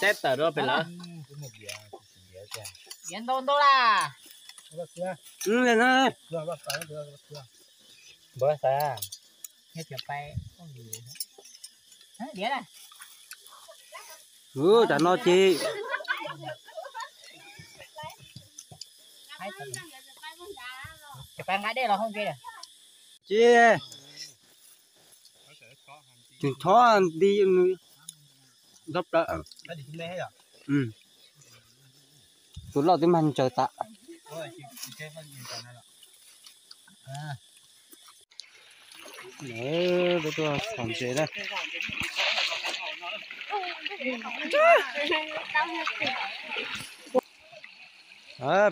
Teb tawm rau pem lawm. Ub, tam no ces ces tseem chob nti nrov plaws. Tus loj twb mag ntsaws tas. Peb tuaj txhom ntses na.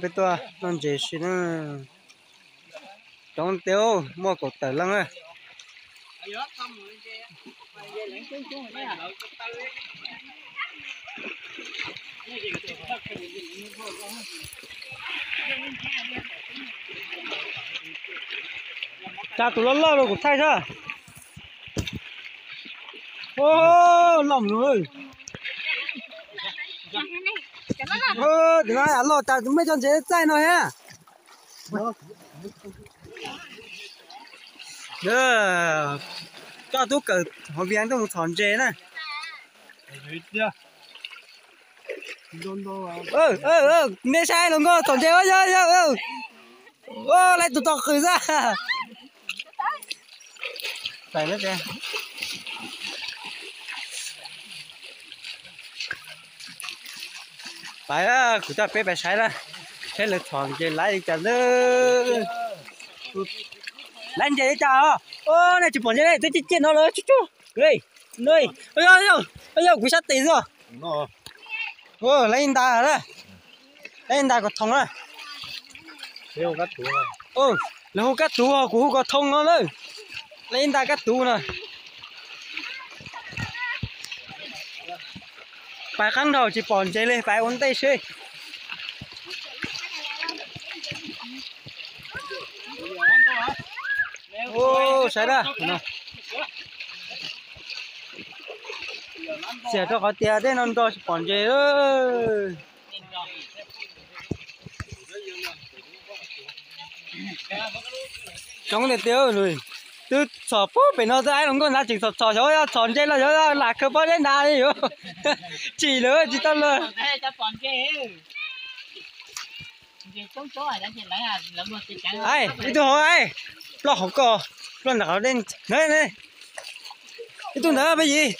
Peb tuaj noj ntses si na. Coob tiag, muaj kaum tawm leej na. Tsa tus loj loj rau kuv thaij sab. Loj mus. Tus no loj tas, muaj cov ntses txaij no thiab. Koj tub kawm hauv Vias tuaj mus txhom ntses na. Nej saib hluas nkauj txhom ntses, yog yog, lawv tus tog qws xwb. Pais, kuv coj peb pais saib na, saib lawv txhom ntses laiv li cas na. Laiv ntses li cas os? Nej tsis pom ntses, twb ciaj ciaj no lawm, tsuj tsuj. Yog, yog, kuv sab tes xwb. Laiv li ntag na, laiv li ntag koj thoo na. Lawv hu kab tuv, kuv hu koj thoo no na. Laiv li ntag kab tuv na. Pais qab nraud tsis pom ntses li, pais ua ntej seb. Saib na, xiam rau qhov tias tej no nrog tsis pom ntses. Coob tiag tiag, twb txhom pem no xwb, hluas nkauj ntawd tseem txhom txhom, xyov yog txhom ntses los xyov lam khaws pob zeb nrad li yuav tsim lawm tsis tau lawm. Ib tug hauv, ploj hauv ko, ploj ntawm qhov dej. Ib tug ntawd peb yim.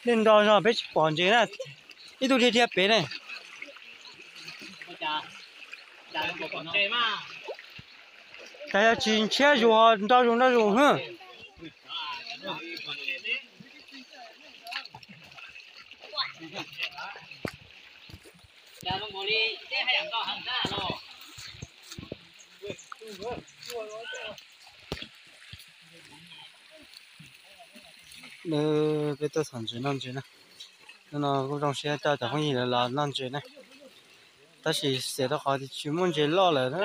Dej nro zog peb tsis pom ntses na. Ib tug dhia dhia pem ne. Cas yog tsis ntshiab zus, nro zus nro zus hwb. Peb tuaj txhom ntses noj ntses na. Hnub no kuj zoo siab coj cov phooj ywg lawv los noj ntses na. Tab sis xiam rau qhov tsis muaj ntses loj lawm na.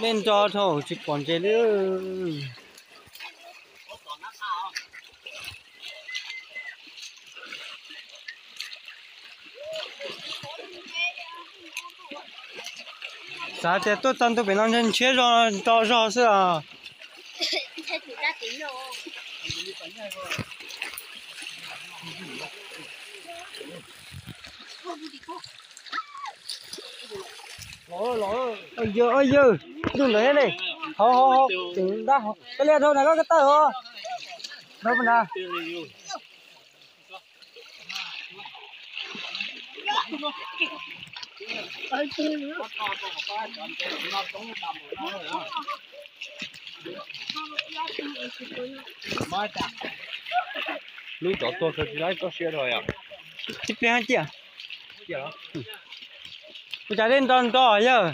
Dej nro dhau tsis pom ntses li. Xav tias tuaj txog ntua pem no ntshiab zog nro zog xwb os. Yawg, yawg, tus ntawd thiab ne. Hauv, hauv, hauv, tus ntab hauv. Koj liam dhau na, koj ko taw os. Dhau na. Lub cov tuag kawg tsis laib txoj sia dhau yom. Tib pliag ciaj. Ua cas dej nro nro yawg?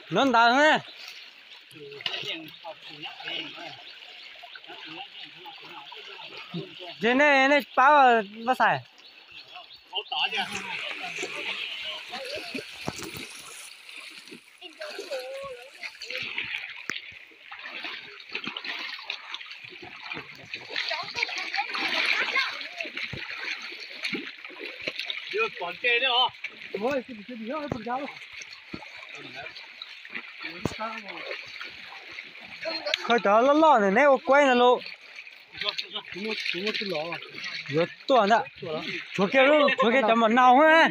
Nov ntawd na. Ces nej, nej pab vaj xais. Khaws cov loj loj ntawm neb ua kuaib ntag lauj. Yuav tuaj ntag. Tshuav kiag, tshuav kiag cov maum nau na.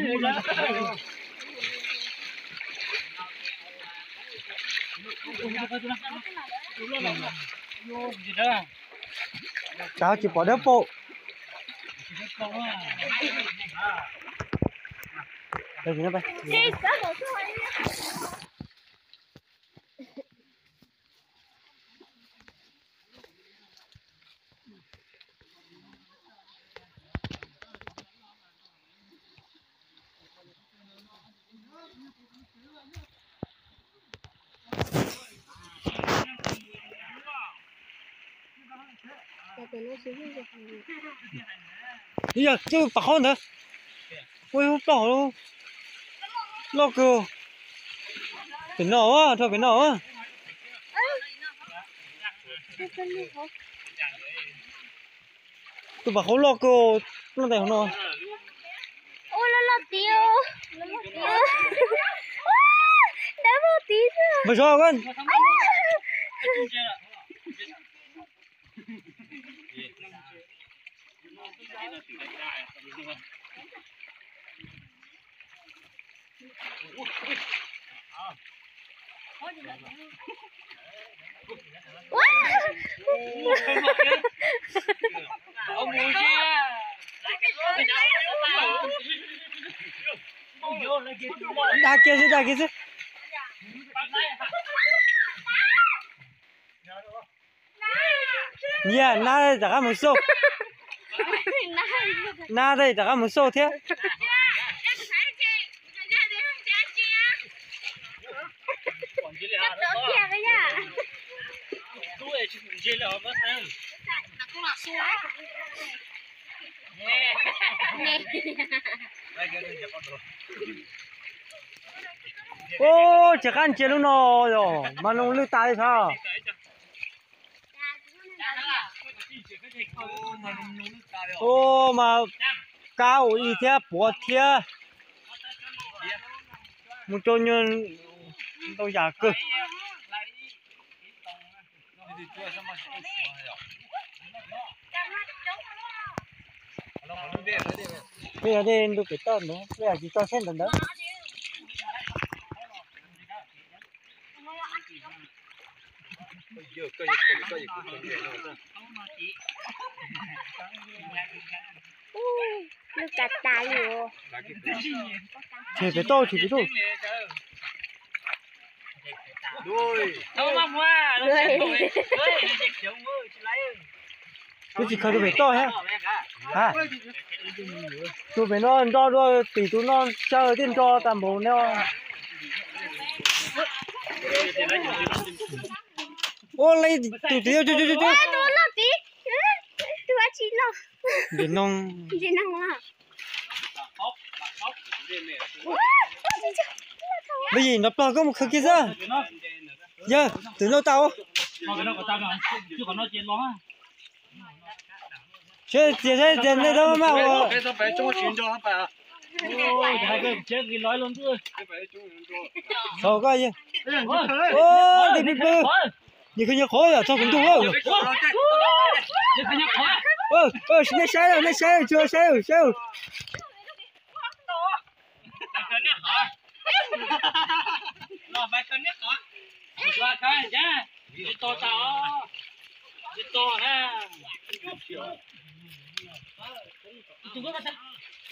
Tsam tsis pom dawb paug. Ib yam twb pam qhaub ntawd, ua ib hub plaub hauv loj kawg. Pem no, rau pem no. Tus pam qhaub loj kawg, noj tais hauv no. Ua loj loj tid, dawb paug tid xwb. Npawg Zov, dag kiag xwb, dag kiag xwb. Nyiaj nab rov qab mus xauj. Nab rov qab mus xauj thiab. Ub, tsis qab ntsia lub no, yog mas noo lwj tas li thav. Ub, mas kab ua ib thiab puav thiab. Mus rau nyuag ntau yam kawg. Peb yog dej ntu pem toj ntawd, peb yog tsis toj seb ntawd ntawd. Lub kav tas li os. Tshwm pem toj, tshwm pem toj. Twb tsis khaws tus pem toj thiab. Tus pem no nro dua tim tus no tsawg thiaj nro tas npaum no. Ua li tus tim ntses no. Npawg Yim, nrov plag koj mus khaws kiag xwb. Yawg, twm no tau. Seb txias, seb txias nej tau maj ua. Txhob koj. Ua, tus pw pw. Nyias khwv nyias qhov yom, txog kuv ntuj. Nej saib, nej saib, tsis saib, saib.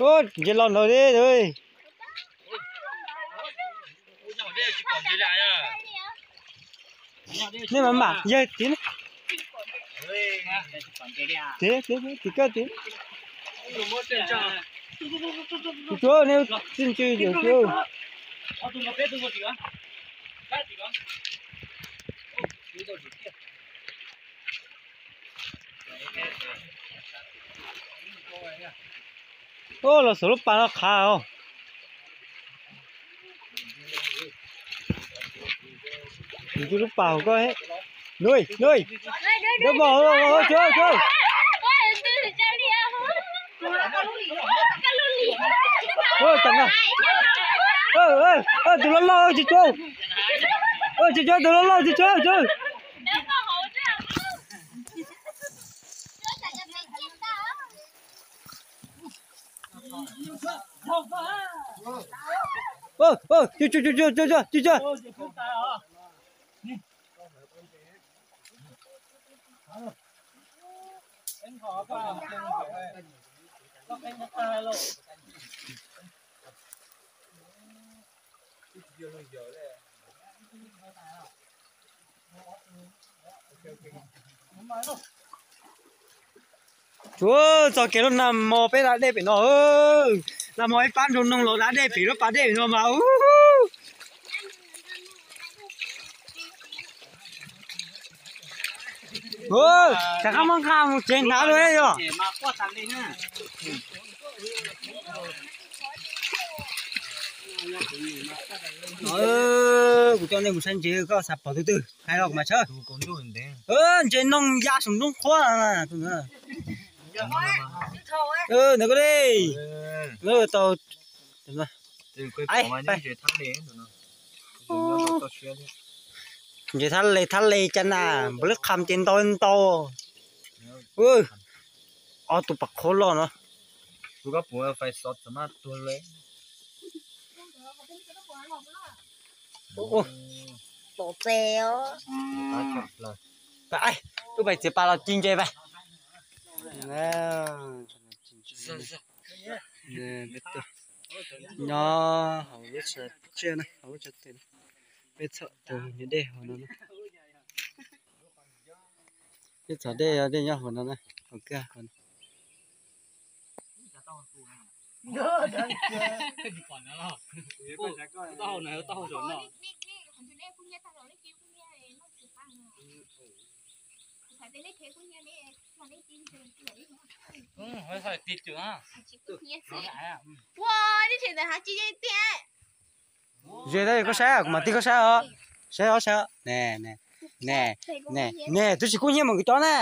Ub, ntses los ntawd li. Nej mas mam yawg tim. Tim, tim, tim koj tim. Tus tsuav nej txij ntsis yawg tsuav. Los xauv lub pas no qhav os. Tus lub pas hauv koj. Nuj, nuj. Nrov mos, tsuav, tsuav. Tus loj loj tsis tsuav. Tsis tsuav, tus loj loj tsis tsuav, tsuav. Tsuav, tsuav, tsuav, tsuav, tsuav. Tsuav, txoj kev lub nag hmo peb da dej pem no. Nag hmo ib pab nraug noog los da dej pem lub pas dej pem no mas. Rov qab muab nqa mus tsev hnav dua yog. Kuv coj nej mus saib ntses, koj xav pom tus twg hais los mas tshawb. Ntses noog ya saum nroob qhuav. Ntawm koj li. Tau. Ntses thab le thab le cas na, npaum li qham ces ntau ntau. Ob tug pas qhuav loj no. Tus pais txiav pas los ci ntses pais. Nyob hauv lub tsev na, hauv lub tsev tes, peb txhom tus niam dej hauv no na. Peb txhom dej, dej nyob hauv no na, hauv kag hauv no. Ze tab koj saib, kuv mam tig koj saib os. Saib os, saib os. Ne, ne, twb tsis kub hnyiab mas kuv cov na.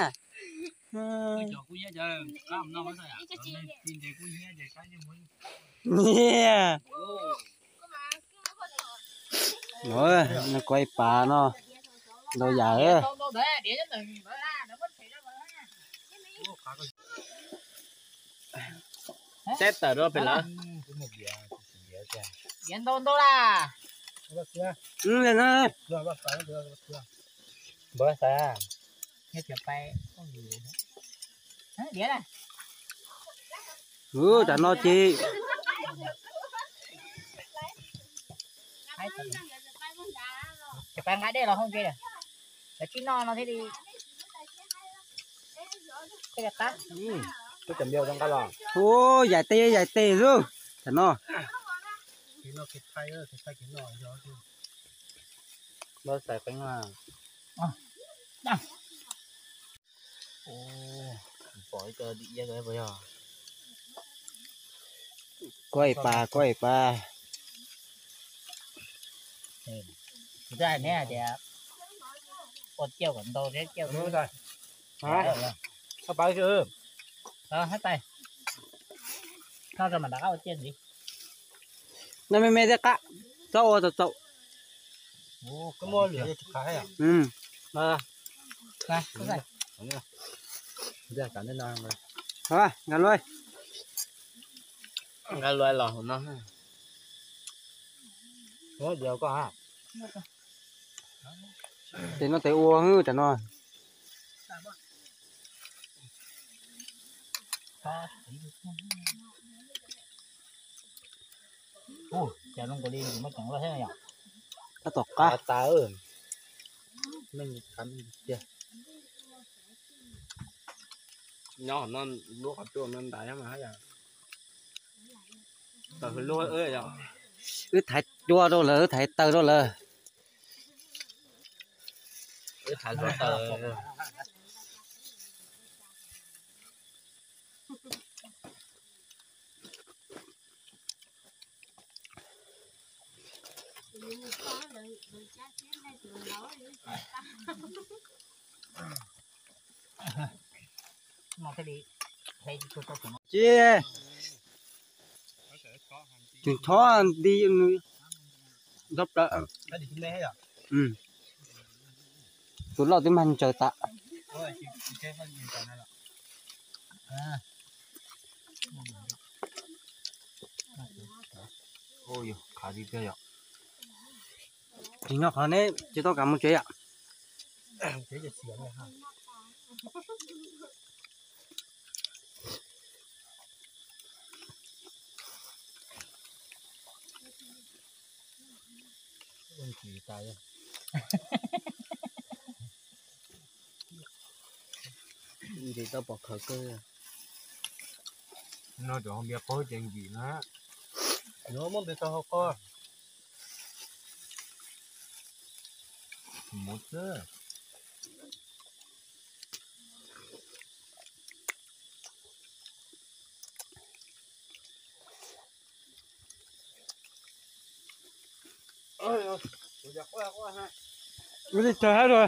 Nws kuav ib pas no ntau yam. Saib tawm rau pem lawm. Npawg xav. Tam no ces cov pais nqa dej los hauv ntses, cov tsib noj no thiaj li, thiaj li qab. Ua yaim tes yaim tes xwb tam no. Npawg xaiv qeeb. Pom ib co dim iab, yog kuav ib pas, kuav ib pas. Kuv twb hais neb hais tias ua ciaj kom ntau thiab ciaj. Hab tais, noj tso mam rov qab ua ciaj ntxiv. Noj me me thiaj qab, txhob ua txaus txaus. Nqa lua, nqa lua los hauv no. Tes no tes ua hwb tam no. Tab tom qab. Meej, meej tiag. Nyob hauv no lub qhov tsua no ntais mas haj yam tawm hws lub yom. Wb thaiv cua rau lawm, wb thaiv taws rau lawm. Wb thaiv hluav taws. Ces tseem chob nti nrov plaws. Tus loj twb mag ntsaws tas. Tsis nyob qhov neb tsis tau kam mus tsev yom. Ntsis tau pom khawv kawg. No cov npias qaub ces nkim na. Yuav muab npias tau hau qo. Mus xwb. Wb li tsaws hab rua.